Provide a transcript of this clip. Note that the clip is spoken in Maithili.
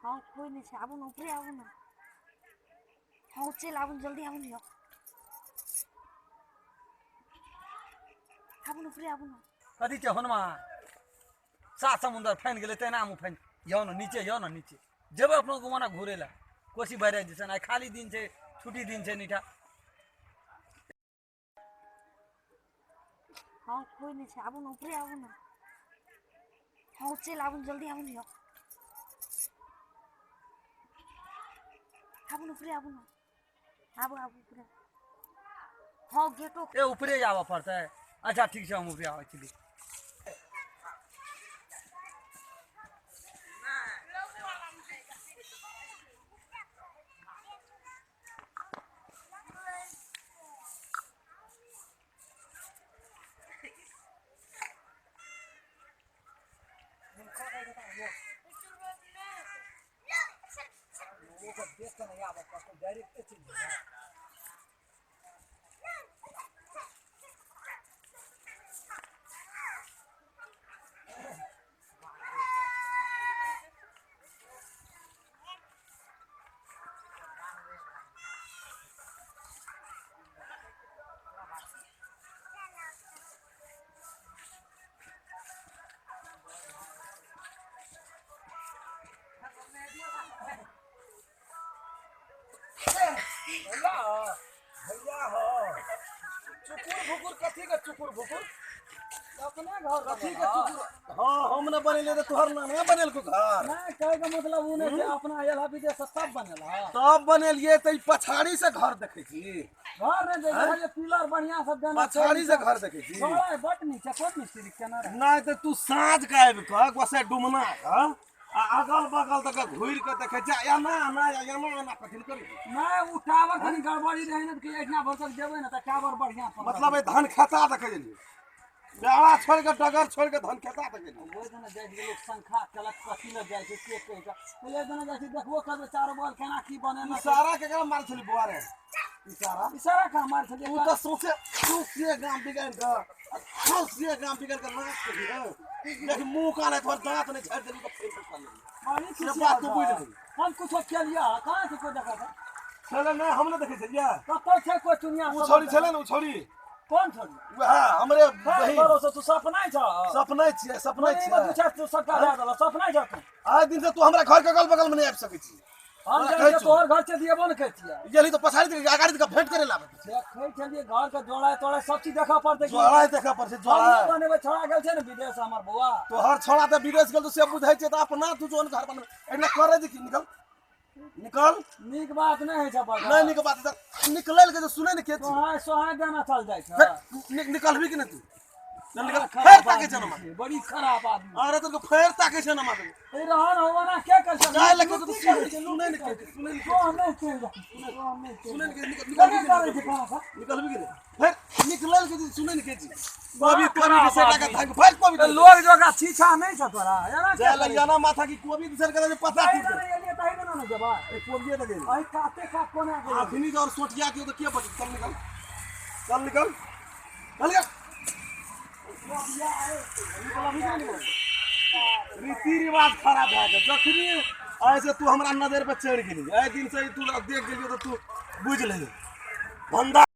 हँ, कोइ नहि छै, आबू ने, ऊपरे आबू ने। हँ, चलि आबू ने, जल्दी आबू ने यौ। आबू ने, ऊपरे आबू ने। कथी छै होनमा? सात समुन्दर फानि गेलै तेना हम फानि यौ ने नीचे, यौ ने नीचे जेबै अपनो घुमाना घुरै लए कोसी बैराज दिसन। आइ खाली दिन छै, छुट्टी दिन छै नीठा। हँ, कोइ नहि छै, आबू ने, ऊपरे आबू ने। हँ, चलि आबू ने, जल्दी आबू ने यौ। आबू ने, ऊपरे आबू ने। आबू, आबू ऊपरे। हँ, गेटो ए ऊपरे आबऽ पड़तै। अच्छा ठीक छै, हम ऊपरे आबै छी। देख कऽ नहि आबऽ पड़तै, डायरेक्टे चलि जेबै। भैया, भैया हो, चुकुर भुकुर कथी के चुकुर भुकुर? अपने घर कथी के चुकुर? हाँ, हम ने बनेलियै तऽ तोहर नाना बनेलको घर। नहि, कहै के मतलब ओ नहि छै, अपना आयल विदेश से तब बनेला। तब बनेलियै तऽ ई पछाड़ी से घर देखै छी? घर नहि देखै छै, पिलर बढ़िया से देना छै। पछाड़ी से घर देखै छी? छोड़ा, बड नीक छै। कोन मिस्त्री केना रहै? नहि तऽ तू साँझ के आबि कऽ गोसाइ डुमना कऽ आ अगल बगल तक घुरि कऽ देखै छै, एना एना एना एना कथी लए करै छै? नहि, ओ टावर कनि गड़बड़ी रहै ने, कि एहिठिना भरसक जेबै ने तऽ टावर बढ़िया पकड़त। मतलब एहि धान खेता देखै छलियै, बेड़ा छोड़ि कऽ, डगर छोड़ि कऽ धान खेता देखै छलियै। ओहि दिना जाइ छै लोक शंखा केलक, कथी लए जाइ छै के कहि कऽ। पहिले दिना जाइ छै, देखबो करबै चारो बगल केना की बनेना छै। इशारा केकरा मारै छली बौआ रे? इशारा, इशारा कहाँ मारै छलियै? तू तऽ सोचे सौंसे गाम बिगाड़ि कऽ, सौंसे गाम बिगाड़ि कऽ नाश केलही। हँ, देख मुँह कान तोहर दाँत नहि झाड़ि देलू तऽ फेर कर लेली। बड़ी से खुशी बात तू बुझि आयल। लेली। हम कुछो केलियै? कहाँ छै कोइ देखा तऽ? छलै नहि, हम नहि देखै छलियै। कतऽ छै कोइ चुनिया? ओ छौड़ी छलै ने, ओ छौड़ी। कोन छोड़ी? वएह हमरे बहिन। भरोसे तू सपनाइ छ? सपनै छियै, सपनै मने छियै। दू चारि सट्टा दए देलक, सपनाइ छ तू? आइ दिन से तू हमरा घर के अगल बगल में नहीं आबि सकै छी। हम तोरा जाइ कहै छियै छौ। तोहर घर से दिएबो ने करितियै। गेली तऽ पछाड़ी दिके अगाड़ी दिके भेंट करे लाबे। देखै छलियै घर के जोड़ाय तोड़ाय सब चीज देखऽ पड़तै कि? जोड़ाय देखऽ पड़ै छै। हम जोड़ाय नहि बनेबै, छोड़ा गेल छै ने विदेश हमर बौआ। तोहर छोड़ा तऽ विदेश गेल तऽ से बुझै छै तऽ अपना तू जोन घर बनबै एना करे जे की निकल निकल। नीक बात नहि होइ छै बड़। नहि नीक बात छै, निकलै के जे सुनै ने के छी। सोहाय सोहाय देना चल जाइ छै। फेर निकलबी कि नहि तू? चल निकल। बड़ा फेर खराब ताकै छै आदमी ना। छै, बड़ी खराब आदमी। अरे तोर फेर ताकै छै ना माथे। ए रहन हो ना के कर सकै? जाय लगे तऽ सुनै, सुनै ने के, सुनै ने। तो हम नहि चलि जाइ, तो हम नहि चलि सुनै ने के, निकल। केना निकलबी कि करै नहि? छै खाना खा। निकलबी कि नहि? फेर निकलल के जे सुनै ने के छी। कोबी बड़ा कोबी खराब के सेटा के आदमी। धक फेर कोबी तऽ लोग जोका छीछा नहि छ तोरा एना के जाय करै लगिया ना माथा की कोबी दिसर के जे पता छै? टूट एहि दिना एलियै ताहि दिना ने जेबै। ए कोबिए तऽ गेल। एहि काते कात कोना गेलै? अखनी और सोटिया के तऽ के बच? चल निकल, चल निकल, चल निकल। रीति रिवाज खराब भए गेल। जखनी ऐसे तू हमरा नजर पे चढ़ि गेली, एहि दिन से तू देख गेलियो तऽ तू बुझि लही धंधा।